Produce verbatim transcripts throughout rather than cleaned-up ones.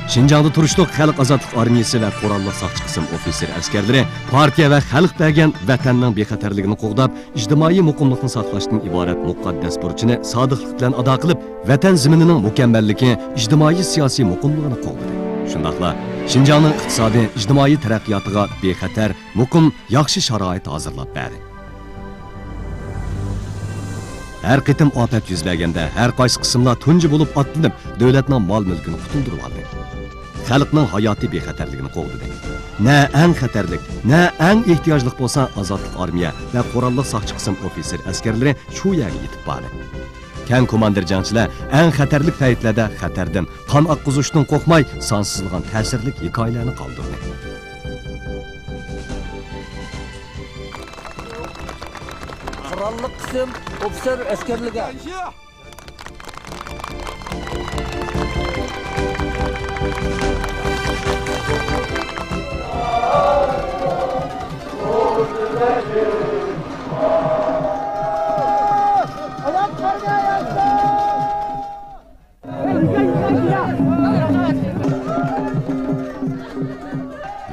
شىنجاڭدا تۇرۇشلۇق خەلق ئازادلىق ئارمىيەسى ۋە قوراللىق ساقچى قىسىم ئوفىتسېر ئەسكەرلىرى پارتىيە ۋە خەلق بەرگەن ۋەتەننىڭ بىخەتەرلىكىنى قوغداپ، ئىجتىمائىي مۇقىملىقنى ساقلاشتىن ئىبارەت مۇقەددەس بۇرچىنى سادىقلىق بىلەن ئادا قىلىپ، ۋەتەن زېمىنىنىڭ مۇكەممەللىكى، ئىجتىمائىي سىياسىي مۇقىملىقىنى قوغدىدى. شۇنداقلا شىنجاڭنىڭ ئىقتىسادىي، ئىجتىمائىي تەرەققىياتىغا بىخەتەر، مۇقىم، ياخشى شارائىت ھازىرلاپ بەردى. ھەر قېتىم ئاپەت يۈز بەرگەندە، ھەر قايسى قىسىملار تۇنجى بولۇپ ئاتلىنىپ، دۆلەتنىڭ مال-مۈلكىنى قۇتۇلدۇرۇۋالدى. خەلقنىڭ ھاياتىي بىخەتەرلىكىنى قوغدىدى. نە ئەڭ خەتەرلىك، نە ئەڭ ئېھتىياجلىق بولسا، ئازادلىق ئارمىيە ۋە قوراللىق ساقچى قىسىم ئوفىتسېر ئەسكەرلىرى شۇ يەرگە يېتىپ باردى. كەڭ كوماندىر جەڭچىلەر ئەڭ خەتەرلىك پەيتلەردە خەتەردىن، قان ئاققۇزۇشتىن قورقماي، سانسىزلىغان تەسىرلىك ھېكايىلەرنى قالدۇردى. قوراللىق قىسىم ئوفىتسېر ئەسكەرلىرىگە.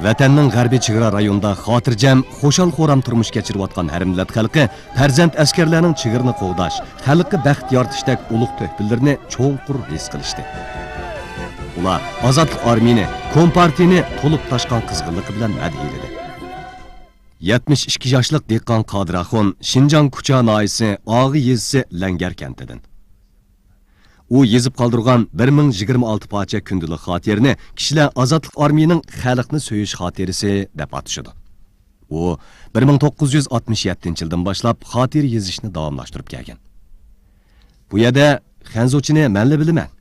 ۋەتەننىڭ غەربىي چېگرا رايونىدا خاتىرجەم، خۇشال-خۇرام تۇرمۇش كەچۈرۈۋاتقان ھەر مىللەت خەلقى پەرزەنت ئەسكەرلەرنىڭ چېگرىنى قوغداش، خەلققە بەخت يارىتىشتەك ئۇلۇغ تۆھپىلىرىنى چوڭقۇر ھېس قىلىشتى. ئۇلار ئازادلىق ئارمىيىنى، كومپارتىيىنى تولۇپ تاشقان قىزغىنلىقى بىلەن مەدھىيلىدى. يەتمىش ئىككى ياشلىق دېھقان قادىر ئاخۇن شىنجاڭ كۇچا ناھىيىسى ئاغا يېزىسى لەڭگەر كەنتىدىن. ئۇ يېزىپ قالدۇرغان بىر مىڭ يىگىرمە ئالتە پارچە كۈندىلىك خاتىرىنى كىشىلەر ئازادلىق ئارمىيىنىڭ خەلقنى سۆيۈش خاتىرىسى دەپ ئاتىشىدۇ. ئۇ بىر مىڭ توققۇز يۈز ئاتمىش يەتتىنچى يىلدىن باشلاپ خاتىرە يېزىشنى داۋاملاشتۇرۇپ كەلگەن. بۇ يەردە خەنزۇچىنى مەنلا بىلىمەن.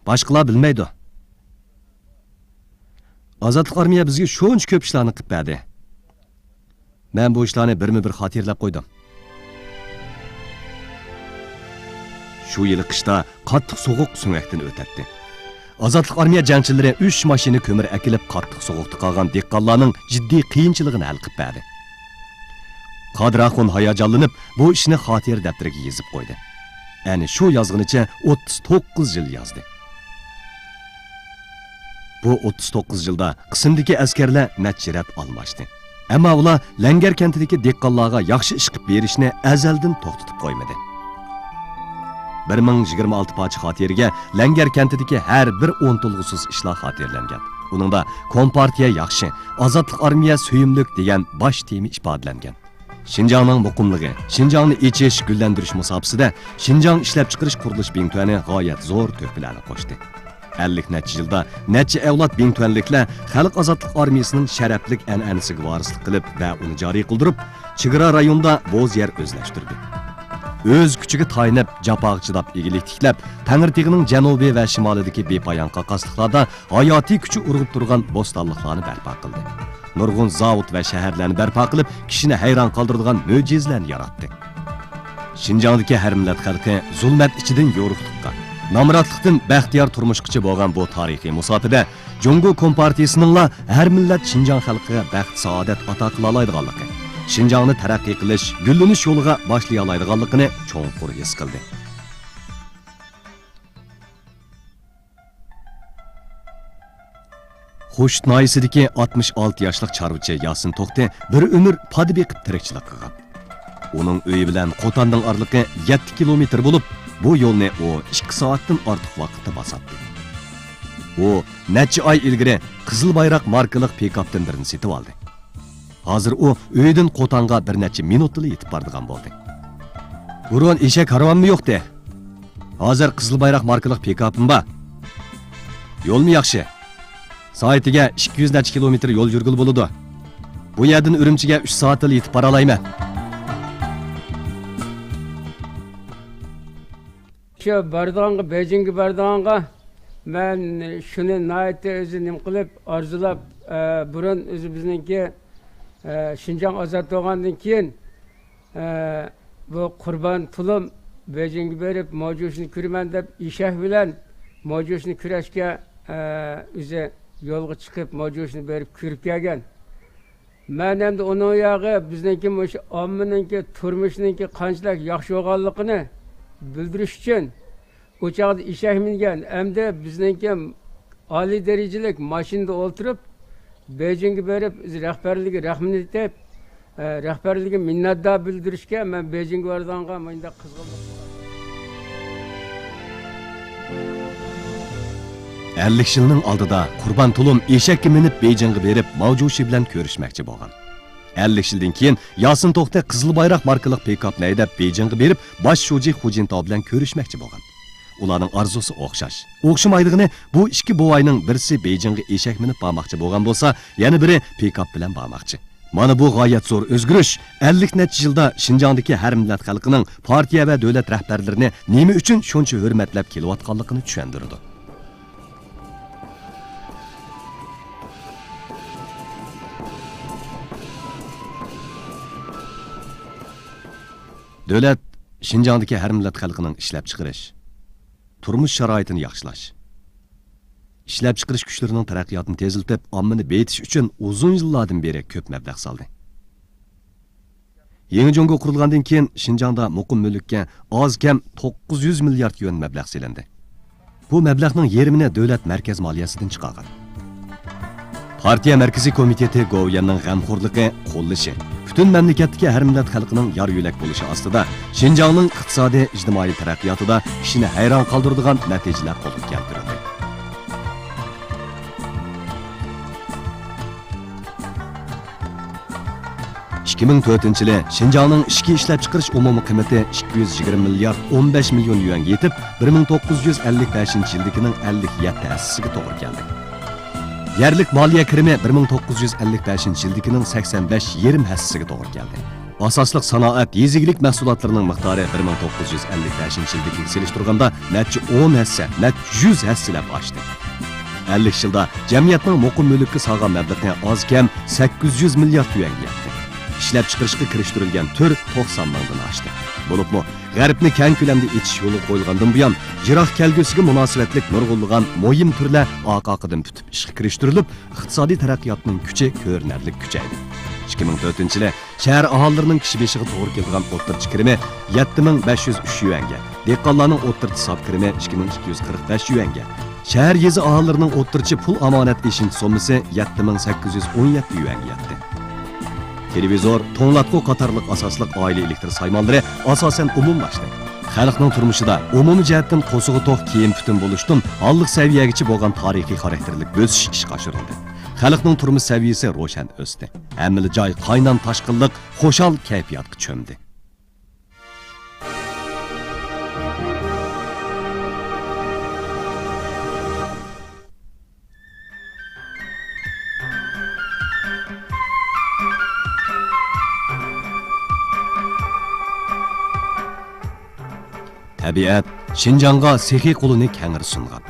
باشقىلار بىلمەيدۇ. ئازادلىق ئارمىيە بىزگە شۇنچە كۆپ ئىشلارنى قىلىپ بەردى. مەن بۇ ئىشلارنى بىرمۇ بىر خاتىرىلەپ قويدۇم. شۇ يىلى قىشتا قاتتىق سوغۇق سۆڭەكتىن ئۆتەتتى. ئازادلىق ئارمىيە جەڭچىلىرى ئۈچ ماشىنا كۆمۈر ئەكېلىپ، قاتتىق سوغۇقتا قالغان دېھقانلارنىڭ جىددىي قىيىنچىلىقىنى ھەل قىلىپ بەردى. قادىر ئاخۇن ھاياجانلىنىپ، بۇ ئىشنى خاتىرە دەپتىرىگە يېزىپ قويدى. ئەنە شۇ يازغىنىچە ئوتتۇز توققۇز يىل يازدى. بۇ ئوتتۇز توققۇز يىلدا قىسىمدىكى ئەسكەرلەر نەچچە رەت ئالماشتى. ئەمما ئۇلار لەڭگەر كەنتىدىكى دېھقانلارغا ياخشى ئىش قىلىپ بېرىشنى ئەزەلدىن توختىتىپ قويمىدى. بىر مىڭ يىگىرمە ئالتە پارچە خاتىرىگە لەڭگەر كەنتىدىكى ھەر بىر ئۇنتۇلغۇسىز ئىشلار خاتىرىلەنگەن. ئۇنىڭدا كومپارتىيە ياخشى، ئازادلىق ئارمىيە سۆيۈملۈك دېگەن باش تېما ئىپادىلەنگەن. شىنجاڭنىڭ مۇقىملىقى، شىنجاڭنى ئېچىش، گۈللەندۈرۈش مۇساپىسىدە شىنجاڭ ئىشلەپچىقىرىش قۇرۇلۇش بىڭتۈەنى غايەت زور تۆھپىلەرنى قوشتى. ئەللىك نەچچە يىلدا نەچچە ئەۋلاد بىڭتۈەنلىكلەر خەلق ئازادلىق ئارمىيىسىنىڭ شەرەپلىك ئەنئەنىسىگە ۋارىسلىق قىلىپ ۋە ئۇنى جارى قىلدۇرۇپ، چېگرا رايونىدا بوز يەر ئۆزلەشتۈردى. ئۆز كۈچىگە تايىنىپ، جاپاغا چىداپ، ئىگىلىك تىكلەپ، تەڭرىتېغىنىڭ جەنۇبى ۋە شىمالىدىكى بىپايان قاقاسلىقلاردا ھاياتىي كۈچى ئۇرغۇپ تۇرغان بوستانلىقلارنى بەرپا قىلدى. نۇرغۇن زاۋۇت ۋە شەھەرلەرنى بەرپا قىلىپ، كىشىنى ھەيران قالدۇرىدىغان مۆجىزىلەرنى ياراتتى. شىنجاڭدىكى ھەر مىللەت خەلقى زۇلمەت ئىچىدىن يورۇقلۇققا، نامراتلىقتىن بەختىيار تۇرمۇشقىچە بولغان بۇ تارىخىي مۇساپىدە جۇڭگو كومپارتىيىسىنىڭلا ھەر مىللەت شىنجاڭ خەلقىگە بەخت-سائادەت ئاتا قىلالايدىغانلىقى، شىنجاڭنى تەرەققىي قىلىش، گۈللىنىش يولىغا باشلىيالايدىغانلىقىنى چوڭقۇر ھېس قىلدى. خوشۇت ناھىيەسىدىكى ئاتمىش ئالتە ياشلىق چارۋىچى ياسىن توختى بىر ئۆمۈر پادا بېقىپ تىرىكچىلىك قىلغان. ئۇنىڭ ئۆيى بىلەن قوتاننىڭ ئارىلىقى يەتتە كىلومېتىر بولۇپ، بۇ يولنى ئۇ ئىككى سائەتتىن ئارتۇق ۋاقىتتا باساتتى. ئۇ نەچچە ئاي ئىلگىرى قىزىل بايراق ماركىلىق پىكاپتىن بىرنى سېتىۋالدى. ھازىر ئۇ ئۆيىدىن قوتانغا بىر نەچچە مىنۇتتىلا يېتىپ بارىدىغان بولدى. بۇرۇن ئېشەك ھارۋاممۇ يوقتى. ھازىر قىزىل بايراق ماركىلىق پىكاپىم بار. يولمۇ ياخشى. سائىتىگە ئىككى يۈز نەچچە كىلومېتىر يول يۈرگىلى بولىدۇ. بۇ يەردىن ئۈرۈمچىگە ئۈچ سائەتتىلا يېتىپ بارالايمەن. شۇ بارىدىغانغا، بېيجىڭغا بارىدىغانغا مەن شۇنى ناھايىتى ئۆزى نېمە قىلىپ، ئارزۇلاپ، ئە، بۇرۇن ئۆزى بىزنىڭكى، ئە، شىنجاڭ ئازاد بولغاندىن كېيىن، ئە، بۇ قۇربان تۇلۇم بېيجىڭغا بېرىپ، موجۇشنى كۆرىمەن دەپ، ئېشەك بىلەن موجۇشنى كۆرۈشكە، ئە، ئۆزى يولغا چىقىپ، موجۇشنى بېرىپ كۆرۈپ كەلگەن. مەن ئەمدى ئۇنىڭ ياغى بىزنىڭكى مۇشۇ ئاممىنىڭكى تۇرمۇشىنىڭكى قانچىلىك ياخشى بولغانلىقىنى بىلدۈرۈش ئۈچۈن ئۇ چاغدا ئېشەك مىنگەن، ئەمدى بىزنىڭكى ئالىي دەرىجىلىك ماشىنىدا ئولتۇرۇپ، بېيجىڭغا بېرىپ، رەھبەرلىككە رەھمىتىنى ئېيتىپ، ئە، رەھبەرلىككە مىننەتدار بىلدۈرۈشكە مەن بېيجىڭغا بارىدىغانغا مۇنداق قىزغىنلىق بولغان. ئەللىك يىلنىڭ ئالدىدا قۇربان تۇلۇم ئېشەككە مىنىپ بېيجىڭغا بېرىپ ماۋجۇشى بىلەن كۆرۈشمەكچى بولغان. ئەللىك يىلدىن كېيىن ياسىن توختى قىزىل بايراق ماركىلىق پىكاپنى ھەيدەپ بېيجىڭغا بېرىپ باش شۇجى خۇجىنتاۋ بىلەن كۆرۈشمەكچى بولغان. ئۇلارنىڭ ئارزۇسى ئوخشاش. ئوخشىمايدىغىنى بۇ ئىككى بوۋاينىڭ بىرسى بېيجىڭغا ئېشەك مىنىپ بارماقچى بولغان بولسا، يەنە بىرى پىكاپ بىلەن بارماقچى. مانا بۇ غايەت زور ئۆزگىرىش ئەللىك نەچچە يىلدا شىنجاڭدىكى ھەر مىللەت خەلقىنىڭ پارتىيە ۋە دۆلەت رەھبەرلىرىنى نېمە ئۈچۈن شۇنچە ھۆرمەتلەپ كېلىۋاتقانلىقىنى چۈشەندۈرىدۇ. دۆلەت شىنجاڭدىكى ھەر مىللەت خەلقىنىڭ ئىشلەپچىقىرىش، تۇرمۇش شارائىتىنى ياخشىلاش، ئىشلەپچىقىرىش كۈچلىرىنىڭ تەرەققىياتىنى تېزلىتىپ، ئاممىنى بېيىتىش ئۈچۈن ئۇزۇن يىللاردىن بېرى كۆپ مەبلەغ سالدى. يېڭى جۇڭگو قۇرۇلغاندىن كېيىن، شىنجاڭدا مۇقىم مۈلۈككە ئاز كەم توققۇز يۈز مىليارد يۈەن مەبلەغ سېلىندى. بۇ مەبلەغنىڭ يېرىمىنى دۆلەت مەركەز مالىيەسىدىن چىقارغان. پارتىيە مەركىزىي كومىتېتى گوۋۇيۈەننىڭ غەمخورلۇقى، قوللىشى، پۈتۈن مەملىكەتتىكى ھەر مىللەت خەلقىنىڭ يار يۆلەك بولۇشى ئاستىدا شىنجاڭنىڭ ئىقتىسادىي، ئىجتىمائىي تەرەققىياتىدا كىشىنى ھەيران قالدۇرىدىغان نەتىجىلەر قولغا كەلتۈرۈلدى. ئىككى مىڭ تۆتىنچى يىلى شىنجاڭنىڭ ئىچكى ئىشلەپچىقىرىش ئومۇمىي قىممىتى ئىككى يۈز يىگىرمە مىليارد ئون بەش مىليون يۈەنگە يېتىپ، بىر مىڭ توققۇز يۈز ئەللىك بەشىنچى يىلدىكىنىڭ ئەللىك يەتتە ھەسسىسىگە توغرا كەلدى. يەرلىك مالىيە كىرىمى بىر مىڭ توققۇز يۈز ئەللىك بەشىنچى يىلدىكىنىڭ سەكسەن بەش يېرىم ھەسسىسىگە توغرا كەلدى. ئاساسلىق سانائەت، يېزا ئىگىلىك مەھسۇلاتلىرىنىڭ مىقدارى بىر مىڭ توققۇز يۈز ئەللىك بەشىنچى يىلدىكىگە سېلىشتۇرغاندا نەچچە ئون ھەسسە، نەچچە يۈز ھەسسىلەپ ئاشتى. ئەللىك يىلدا جەمئىيەتنىڭ مۇقىم مۈلۈككە سالغان مەبلىغى ئاز كەم سەككىز يۈز مىليارد يۈەنگە يەتتى. ئىشلەپچىقىرىشقا كىرىشتۈرۈلگەن تۈر توقسان مىڭدىن ئاشتى. بولۇپمۇ، غەربنى كەڭ كۆلەمدە ئېچىش يولغا قويۇلغاندىن بۇيان، يىراق كەلگۈسىگە مۇناسىۋەتلىك نۇرغۇنلىغان مۇھىم تۈرلەر ئارقا-ئارقىدىن پۈتۈپ ئىشقا كىرىشتۈرۈلۈپ، ئىقتىسادىي تەرەققىياتنىڭ كۈچى كۆرۈنەرلىك كۈچەيدى. ئىككى مىڭ تۆتىنچى يىلى شەھەر ئاھالىلىرىنىڭ كىشى بېشىغا توغرا كېلىدىغان ئوتتۇرىچە كىرىمى يەتتە مىڭ بەش يۈز ئۈچ يۈەنگە، دېھقانلارنىڭ ئوتتۇرىچە ساپ كىرىمى ئىككى مىڭ ئىككى يۈز قىرىق بەش يۈەنگە، شەھەر، يېزا ئاھالىلىرىنىڭ ئوتتۇرىچە پۇل ئامانەت ئېشىنچا سوممىسى يەتتە مىڭ سەككىز يۈز ئون يەتتە يۈەنگە يەتتى. تېلېۋىزور، توڭلاتقۇ قاتارلىق ئاساسلىق ئائىلە ئېلېكتىر سايمانلىرى ئاساسەن ئومۇملاشتى. خەلقنىڭ تۇرمۇشىدا ئومۇمىي جەھەتتىن قورسىقى توق، كىيىم پۈتۈن بولۇشتىن ھاللىق سەۋىيەگىچە بولغان تارىخىي خاراكتېرلىك بۆسۈش ئىشقا ئاشۇرۇلدى. خەلقنىڭ تۇرمۇش سەۋىيىسى روشەن ئۆستى. ھەممىلا جاي قاينام تاشقىنلىق، خۇشال كەيپىياتقا چۆمدى. تەبىئەت شىنجاڭغا سېخىي قولىنى كەڭرى سۇنغان.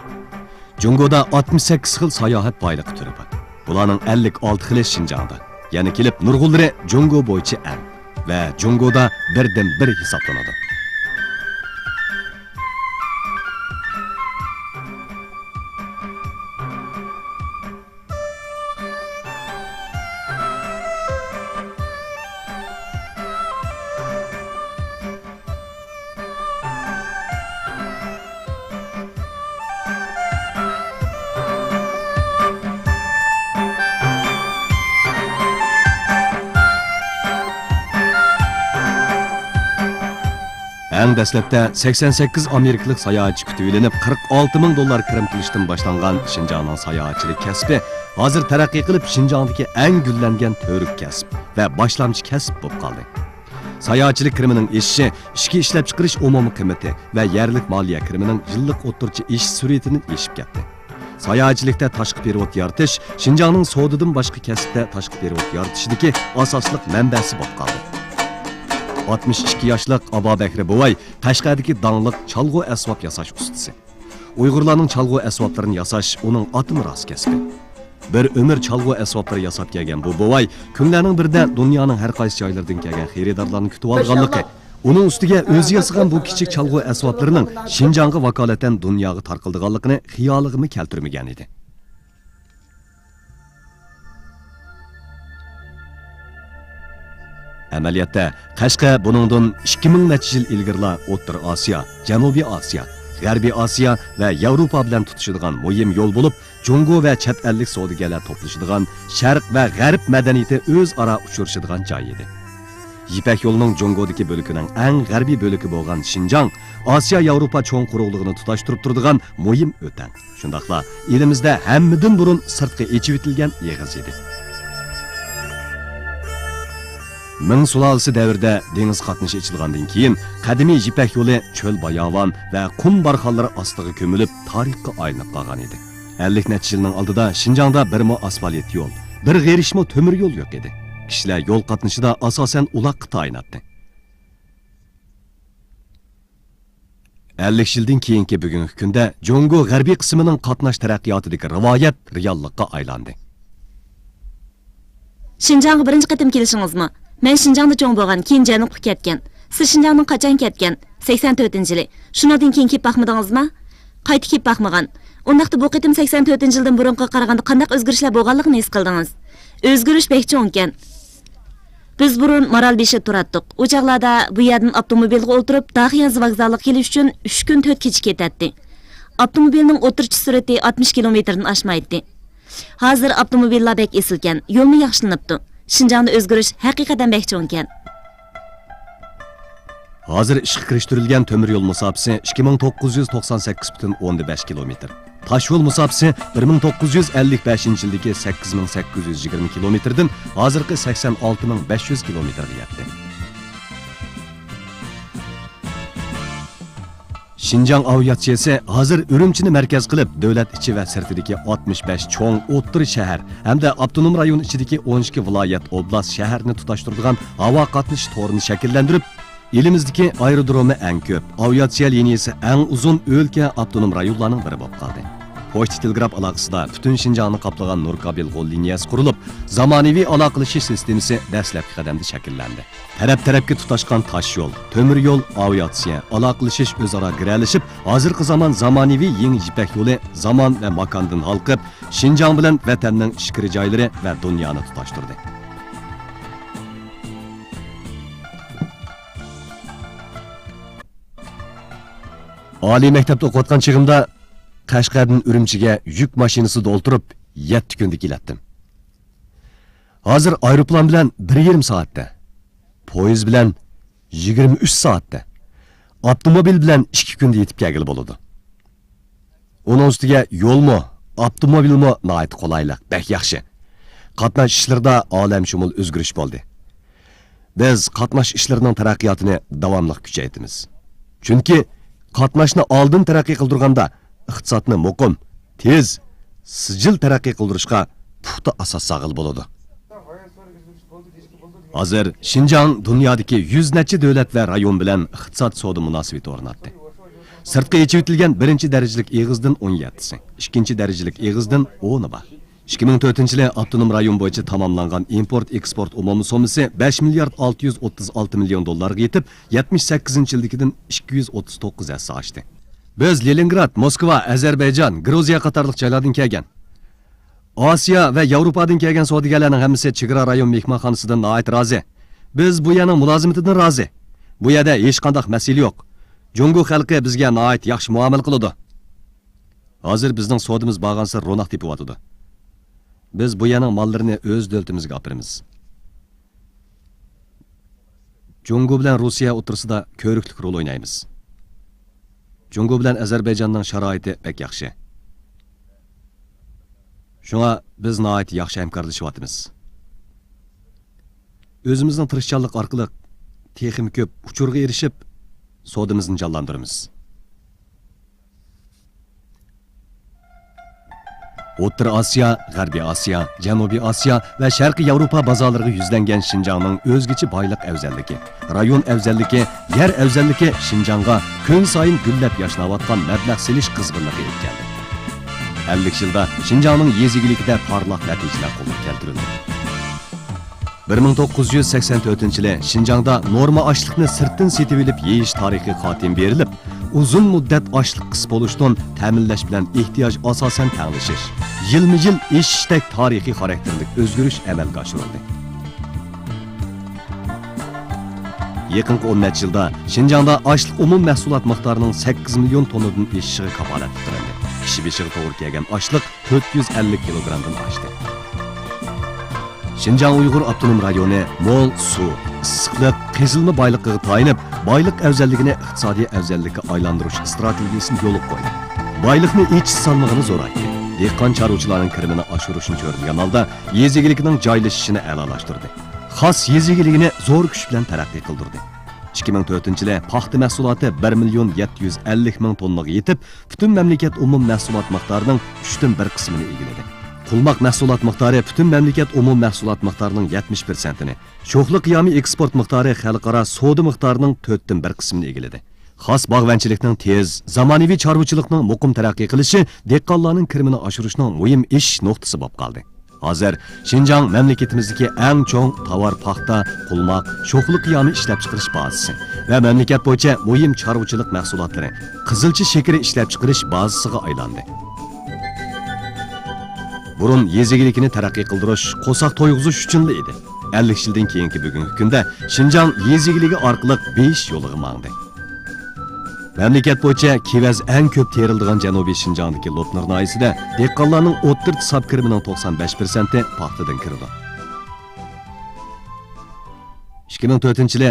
جۇڭگودا ئاتمىش سەككىز خىل ساياھەت بايلىقى تۈرى بار. بۇلارنىڭ ئەللىك ئالتە خىلى شىنجاڭدا. يەنە كېلىپ نۇرغۇنلىرى جۇڭگو بويىچە ئەڭ ۋە جۇڭگودا بىردىن بىر ھېسابلىنىدۇ. ئەڭ دەسلەپتە سەكسەن سەككىز ئامېرىكىلىق ساياھەتچى كۈتۈۋېلىنىپ، قىرىق ئالتە مىڭ دوللار كىرىم قىلىشتىن باشلانغان شىنجاڭنىڭ ساياھەتچىلىك كەسپى ھازىر تەرەققىي قىلىپ، شىنجاڭدىكى ئەڭ گۈللەنگەن تۈۋرۈك كەسىپ ۋە باشلامچى كەسىپ بولۇپ قالدى. ساياھەتچىلىك كىرىمىنىڭ ئېشىشى ئىچكى ئىشلەپچىقىرىش ئومۇمىي قىممىتى ۋە يەرلىك مالىيە كىرىمىنىڭ يىللىق ئوتتۇرىچە ئېشىش سۈرئىتىدىن ئېشىپ كەتتى. ساياھەتچىلىكتە تاشقى پېرېۋوت يارىتىش شىنجاڭنىڭ سودىدىن باشقا كەسىپتە تاشقى پېرېۋوت يارىتىشىدىكى ئاساسلىق مەنبەسى بولۇپ قالدى. ئاتمىش ئىككى ياشلىق ئابابەكرى بوۋاي قەشقەردىكى داڭلىق چالغۇ ئەسۋاب ياساش ئۇستىسى. ئۇيغۇرلارنىڭ چالغۇ ئەسۋابلىرىنى ياساش ئۇنىڭ ئاتا مىراس كەسپى. بىر ئۆمۈر چالغۇ ئەسۋابلىرى ياساپ كەلگەن بۇ بوۋاي كۈنلەرنىڭ بىرىدە دۇنيانىڭ ھەر قايسى جايلىرىدىن كەلگەن خېرىدارلارنى كۈتۈۋالغانلىقى، ئۇنىڭ ئۈستىگە ئۆزى ياسىغان بۇ كىچىك چالغۇ ئەسۋابلىرىنىڭ شىنجاڭغا ۋاكالىتەن دۇنياغا تارقىلىدىغانلىقىنى خىيالىغىمۇ كەلتۈرمىگەن ئىدى. ئەمەلىيەتتە، قەشقەر بۇنىڭدىن ئىككى مىڭ نەچچە يىل ئىلگىرىلا ئوتتۇرا ئاسىيا، جەنۇبىي ئاسىيا، غەربىي ئاسىيا ۋە ياۋروپا بىلەن تۇتىشىدىغان مۇھىم يول بولۇپ، جۇڭگو ۋە چەت ئەللىك سودىگەرلەر توپلىشىدىغان، شەرق ۋە غەرب مەدەنىيىتى ئۆزئارا ئۇچرىشىدىغان جاي ئىدى. يىپەك يولىنىڭ جۇڭگودىكى بۆلىكىنىڭ ئەڭ غەربىي بۆلىكى بولغان شىنجاڭ ئاسىيا ياۋروپا چوڭ قۇرۇقلۇقىنى تۇتاشتۇرۇپ تۇرىدىغان مۇھىم ئۆتەڭ. شۇنداقلا ئېلىمىزدە ھەممىدىن بۇرۇن سىرتقا ئېچىۋېتىلگەن ئېغىز ئىدى. مىڭ سۇلالىسى دەۋرىدە دېڭىز قاتنىشى ئېچىلغاندىن كېيىن، قەدىمىي يىپەك يولى چۆل-باياۋان ۋە قۇم بارخانلىرى ئاستىغا كۆمۈلۈپ، تارىخقا ئايلىنىپ قالغان ئىدى. ئەللىك نەچچە يىلنىڭ ئالدىدا شىنجاڭدا بىرمۇ ئاسفالت يول، بىر غېرىشمۇ تۆمۈر يول يوق ئىدى. كىشىلەر يول قاتنىشىدا ئاساسەن ئۇلاققا تايىناتتى. ئەللىك يىلدىن كېيىنكى بۈگۈنكى كۈندە جۇڭگو غەربىي قىسمىنىڭ قاتناش تەرەققىياتىدىكى رىۋايەت رېئاللىققا ئايلاندى. شىنجاڭغا بىرىنچى قېتىم كېلىشىڭىزمۇ؟ مەن شىنجاڭدا چوڭ بولغان، كېيىن جەنۇبقا كەتكەن. سىز شىنجاڭدىن قاچان كەتكەن؟ سەكسەن تۆتىنچى يىلى. شۇنىڭدىن كېيىن كېلىپ باقمىدىڭىزما؟ قايتا كېلىپ باقمىغان. ئۇنداقتا بۇ قېتىم سەكسەن تۆتىنچى يىلدىن بۇرۇنقىغا قارىغاندا قانداق ئۆزگىرىشلەر بولغانلىقىنى ھېس قىلدىڭىز؟ ئۆزگىرىش بەك چوڭكەن. بىز بۇرۇن مارالبېشىدا تۇراتتۇق. ئۇ چاغلاردا بۇ يەردىن ئاپتوموبىلغا ئولتۇرۇپ، داخىيەن ۋوگزالىغا كېلىش ئۈچۈن ئۈچ كۈن تۆت كېچە كېتەتتى. ئاپتوموبىلنىڭ ئوتتۇرىچە سۈرئىتى ئاتمىش كىلومېتىردىن ئاشمايتتى. ھازىر ئاپتوموبىللار بەك ئېسىلكەن، يولمۇ ياخشىلىنىپتۇ. شىنجاڭدا ئۆزگىرىش ھەقىقەتەن بەك چوڭكەن. ھازىر ئىشقا كىرىشتۈرۈلگەن تۆمۈر يول مۇساپىسى ئىككى مىڭ توققۇز يۈز توقسان سەككىز پۈتۈن ئوندىن بەش كىلومېتىر. تاش يول مۇساپىسى بىر مىڭ توققۇز يۈز ئەللىك بەشىنچى يىلدىكى سەككىز مىڭ سەككىز يۈز يىگىرمە كىلومېتىردىن ھازىرقى سەكسەن ئالتە مىڭ بەش يۈز كىلومېتىرغا يەتتى. شىنجاڭ ئاۋىئاتسىيەسى ھازىر ئۈرۈمچىنى مەركەز قىلىپ، دۆلەت ئىچى ۋە سىرتىدىكى ئاتمىش بەش چوڭ ئوتتۇرا شەھەر ھەمدە ئاپتونوم رايون ئىچىدىكى ئون ئىككى ۋىلايەت، ئوبلاست، شەھەرنى تۇتاشتۇرىدىغان ھاۋا قاتنىشى تورىنى شەكىللەندۈرۈپ، ئېلىمىزدىكى ئايرودرومى ئەڭ كۆپ، ئاۋىئاتسىيە لىنىيەسى ئەڭ ئۇزۇن ئۆلكە، ئاپتونوم رايونلارنىڭ بىرى بولۇپ قالدى. پوچتا تېلېگراف ئالاقىسىدا پۈتۈن شىنجاڭنى قاپلىغان نۇر كابېل غول لىنىيەسى قۇرۇلۇپ، زامانىۋى ئالاقىلىشىش سىستېمىسى دەسلەپكى قەدەمدە شەكىللەندى. تەرەپ-تەرەپكە تۇتاشقان تاش يول، تۆمۈر يول، ئاۋىئاتسىيە، ئالاقىلىشىش ئۆزئارا گىرەلىشىپ، ھازىرقى زامان زامانىۋى يېڭى يىپەك يولى زامان ۋە ماكاندىن ھالقىپ، شىنجاڭ بىلەن ۋەتەننىڭ ئىچكىرى جايلىرى ۋە دۇنيانى تۇتاشتۇردى. ئالىي مەكتەپتە ئوقۇۋاتقان چېغىمدا قەشقەردىن ئۈرۈمچىگە يۈك ماشىنىسىدا ئولتۇرۇپ يەتتە كۈندە كېلەتتىم. ھازىر ئايروپىلان بىلەن بىر يېرىم سائەتتە، پويىز بىلەن يىگىرمە ئۈچ سائەتتە، ئاپتوموبىل بىلەن ئىككى كۈندە يېتىپ كەلگىلى بولىدۇ. ئۇنىڭ ئۈستىگە يولمۇ، ئاپتوموبىلمۇ ناھايىتى قولايلىق، بەك ياخشى. قاتناش ئىشلىرىدا ئالەمشۇمۇل ئۆزگىرىش بولدى. بىز قاتناش ئىشلىرىنىڭ تەرەققىياتىنى داۋاملىق كۈچەيتىمىز. چۈنكى قاتناشنى ئالدىن تەرەققىي قىلدۇرغاندا، ئىقتىسادنى مۇقىم، تېز، سىجىل تەرەققىي قىلدۇرۇشقا پۇختا ئاساس سالغىلى بولىدۇ. ھازىر شىنجاڭ دۇنيادىكى يۈز نەچچە دۆلەت ۋە رايون بىلەن ئىقتىساد سودا مۇناسىۋىتى ئورناتتى. سىرتقا ئېچىۋېتىلگەن بىرىنچى دەرىجىلىك ئېغىزدىن ئون يەتتىسى، ئىككىنچى دەرىجىلىك ئېغىزدىن ئونى بار. ئىككى مىڭ تۆتىنچى يىلى ئاپتونوم رايون بويىچە تاماملانغان ئىمپورت ئېكسپورت ئومۇمىي سوممىسى بەش مىليارد ئالتە يۈز ئوتتۇز ئالتە مىليون دوللارغا يېتىپ، يەتمىش سەككىزىنچى يىلدىكىدىن ئىككى يۈز ئوتتۇز توققۇز ھەسسە ئاشتى. بىز لېنىنگراد، موسكۋا، ئەزەربەيجان، گرۇزىيە قاتارلىق جايلاردىن كەلگەن، ئاسىيا ۋە ياۋروپادىن كەلگەن سودىگەرلەرنىڭ ھەممىسى چېگرا رايون مېھمانخانىسىدىن ناھايىتى رازى. بىز بۇ يەرنىڭ مۇلازىمىتىدىن رازى. بۇ يەردە ھېچقانداق مەسىلە يوق. جۇڭگو خەلقى بىزگە ناھايىتى ياخشى مۇئامىلە قىلىدۇ. ھازىر بىزنىڭ سودىمىز بارغانسېرى روناق تېپىۋاتىدۇ. بىز بۇ يەرنىڭ ماللىرىنى ئۆز دۆلىتىمىزگە ئاپىرىمىز. جۇڭگو بىلەن روسىيە ئوتتۇرىسىدا كۆۋرۈكلۈك رول ئوينايمىز. جۇڭگو بىلەن ئەزەربەيجاننىڭ شارائىتى بەك ياخشى. شۇڭا بىز ناھايىتى ياخشى ھەمكارلىشىۋاتىمىز. ئۆزىمىزنىڭ تىرىشچانلىقى ئارقىلىق تېخىمۇ كۆپ ئۇچۇرغا ئېرىشىپ، سودىمىزنى جانلاندۇرىمىز. ئوتتۇرا ئاسىيا، غەربىي ئاسىيا، جەنۇبىي ئاسىيا ۋە شەرقىي ياۋروپا بازارلىرىغا يۈزلەنگەن شىنجاڭنىڭ ئۆزگىچە بايلىق ئەۋزەللىكى، رايون ئەۋزەللىكى، يەر ئەۋزەللىكى شىنجاڭغا كۈن سايىن گۈللەپ ياشناۋاتقان مەبلەغ سېلىش قىزغىنلىقى ئېلىپ كەلدى. ئەللىك يىلدا شىنجاڭنىڭ يېزا ئىگىلىكىدە پارلاق نەتىجىلەر قولغا كەلتۈرۈلدى. بىر مىڭ توققۇز يۈز سەكسەن تۆتىنچى يىلى شىنجاڭدا نورما ئاشلىقنى سىرتتىن سېتىۋېلىپ يېيىش تارىخىي خاتىمە بېرىلىپ، ئۇزۇن مۇددەت ئاشلىق قىس بولۇشتىن تەمىنلەش بىلەن ئېھتىياج ئاساسەن تەڭلىشىش، يىلمۇ يىل ئېشىشتەك تارىخىي خاراكتېرلىك ئۆزگىرىش ئەمەلگە ئاشۇرۇلدى. يېقىنقى ئون نەچچە يىلدا شىنجاڭدا ئاشلىق ئومۇمىي مەھسۇلات مىقدارىنىڭ سەككىز مىليون توننىدىن ئېشىشىغا كاپالەتلىك قىلىندى. كىشى بېشىغا توغرا كەلگەن ئاشلىق تۆت يۈز ئەللىك كىلوگرامدىن ئاشتى. شىنجاڭ ئۇيغۇر ئاپتونوم رايونى مول سۇ، ئىسسىقلىق، قېزىلما بايلىقىغا تايىنىپ، بايلىق ئەۋزەللىكىنى ئىقتىسادىي ئەۋزەللىككە ئايلاندۇرۇش ئىستراتېگىيەسىنى يولغا قويدى. بايلىقنى ئېچىش سالمىقىنى زورايتتى. دېھقان چارۋىچىلارنىڭ كىرىمىنى ئاشۇرۇشنى چۆرىدىگەن ھالدا، يېزا ئىگىلىكىنىڭ جايلىشىشىنى ئەلالاشتۇردى. خاس يېزا ئىگىلىكىنى زور كۈچ بىلەن تەرەققىي قىلدۇردى. ئىككى مىڭ تۆتىنچى يىلى پاختا مەھسۇلاتى بىر مىليون يەتتە يۈز ئەللىك مىڭ توننىغا يېتىپ، پۈتۈن مەملىكەت ئومۇم مەھسۇلات مىقدارىنىڭ ئۈچتىن بىر قىسمىنى ئىگىلىدى. قۇلماق مەھسۇلات مىقدارى پۈتۈن مەملىكەت ئومۇم مەھسۇلات مىقدارىنىڭ يەتمىش پىرسەنتىنى، شوخلا قىيامى ئېكسپورت مىقدارى خەلقئارا سودا مىقدارىنىڭ تۆتتىن بىر قىسمىنى ئىگىلىدى. خاس باغۋەنچىلىكنىڭ تېز، زامانىۋى چارۋىچىلىقنىڭ مۇقىم تەرەققىي قىلىشى دېھقانلارنىڭ كىرىمىنى ئاشۇرۇشنىڭ مۇھىم ئېشىش نۇقتىسى بولۇپ قالدى. ھازىر شىنجاڭ مەملىكىتىمىزدىكى ئەڭ چوڭ تاۋار پاختا، قۇلماق، شوخلا قىيامى ئىشلەپچىقىرىش بازىسى ۋە مەملىكەت بويىچە مۇھىم چارۋىچىلىق مەھسۇلاتلىرى، قىزىلچا شېكىرى ئىشلەپچىقىرىش بازىسىغا ئايلاندى. بۇرۇن يېزا ئىگىلىكىنى تەرەققىي قىلدۇرۇش، قورساق تويغۇزۇش ئۈچۈنلا ئىدى. ئەللىك يىلدىن كېيىنكى بۈگۈنكى كۈندە شىنجاڭ يېزا ئىگىلىكى ئارقىلىق بېيىش يولىغا ماڭدى. مەملىكەت بويىچە كېۋەز ئەڭ كۆپ تېرىلىدىغان جەنۇبىي شىنجاڭدىكى لوپنۇر ناھىيەسىدە دېھقانلارنىڭ ئوتتۇرىچە ساپ كىرىمىنىڭ توقسان بەش پىرسەنتى پاختىدىن كىرىدۇ. ئىككى مىڭ تۆتىنچى يىلى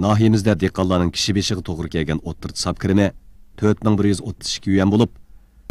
ناھىيەمىزدە دېھقانلارنىڭ كىشى بېشىغا توغرا كەلگەن ئوتتۇرىچە ساپ كىرىمى تۆت مىڭ بىر يۈز ئوتتۇز ئىككى يۈەن بولۇپ،